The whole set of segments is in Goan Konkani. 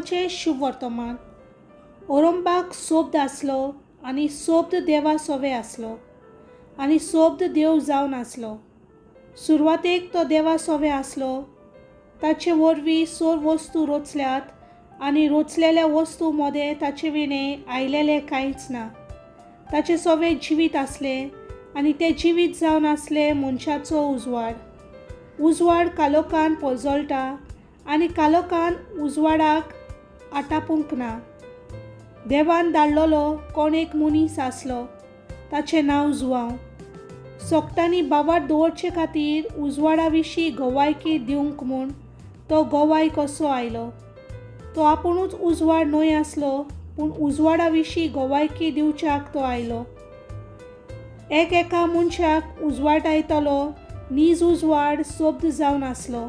क्रिस्ताचें शुभवर्तमान. ओरंबाक सोब्द आसलो आनी सोब्द देवा सोवे आसलो आनी सोब्द देव जावन आसलो. सुरवातेक तो देवा सोवे आसलो. ताचे वरवीं सोर वस्तू रोचल्यात आनी रोचलेल्या वस्तू मदें ताचे विणें आयलेलें कांयच ना. ताचे सोवे जिवीत आसलें आनी तें जिवीत जावन आसलें मनशाचो उजवाड. उजवाड कालोकान पोजोळटा आनी कालोकान उजवाडाक आटापूंक ना. देवान धाडलेलो कोण एक मनीस आसलो, ताचें नांव जुआंव. सोगटांनी बावार दवरचे खातीर उजवाडा विशीं गवायकी दिवंक म्हूण तो गवाय कसो आयलो. तो आपुणूच उजवाड न्हय आसलो, पूण उजवाडा विशीं गवायकी दिवच्याक तो आयलो. एक एका मनशाक उजवाडायतलो नीज उजवाड सोब्द जावन आसलो.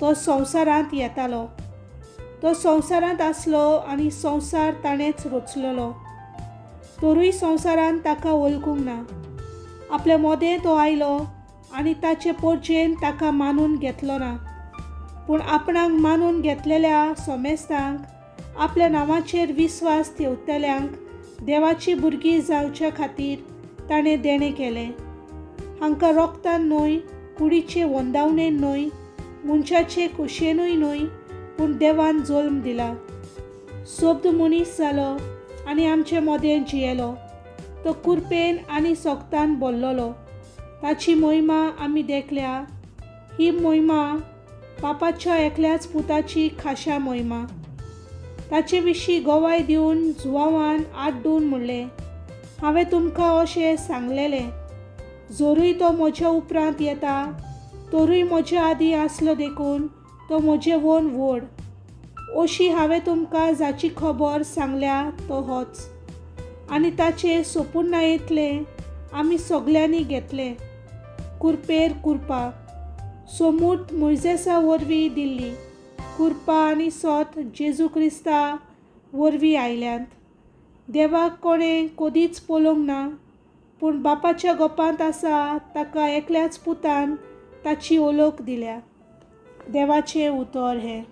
तो संवसारांत येतालो. तो संवसारांत आसलो आनी संवसार ताणेंच रचलेलो. तरूय संवसारान ताका वळखूंक ना. आपल्या मोदें तो आयलो आनी ताचे पोरचेन ताका मानून घेतलो ना. पूण आपणाक मानून घेतलेल्या सोमेस्तांक, आपल्या नांवाचेर विस्वास ठेवतल्यांक देवाची भुरगीं जावच्या खातीर ताणें देणें केलें. हांकां रोगतान न्हय, कुडीचे वंदावणेन न्हय, मनशाचे खोशयेनूय न्हय, पूण देवान जल्म दिला. सोब्द मनीस जालो आनी आमचे मदें जियेलो. तो कुरपेन आनी सोगतान बोल्लोलो. ताची मोहिमा आमी देखल्या. ही मोहिमा बापाच्या एकल्याच पुताची खाशा मोहिमा. ताचे विशीं गवाय दिवन जुआंवान आड्डून म्हणलें, हांवें तुमकां अशें सांगलेलें, जोरूय तो म्हज्या उपरांत येता तरूय म्हज्या आदीं आसलो देखून तो म्हजे वोन व्हड. अशी हांवें तुमकां जाची खबर सांगल्या तो होच. आनी ताचें सोपुर्णायेंतलें आमी सगल्यांनी घेतलें. कुरपेर कुरपा सोमूर्त मोयजेसा वरवीं दिल्ली कुरपा आनी सोत जेजू क्रिस्ता वरवीं आयल्यांत. देवाक कोणें कदीच पळोवंक ना, पूण बापाच्या गोपांत आसा ताका एकल्याच पुतान ताची ओळख दिल्या. देवाचें उतर हें.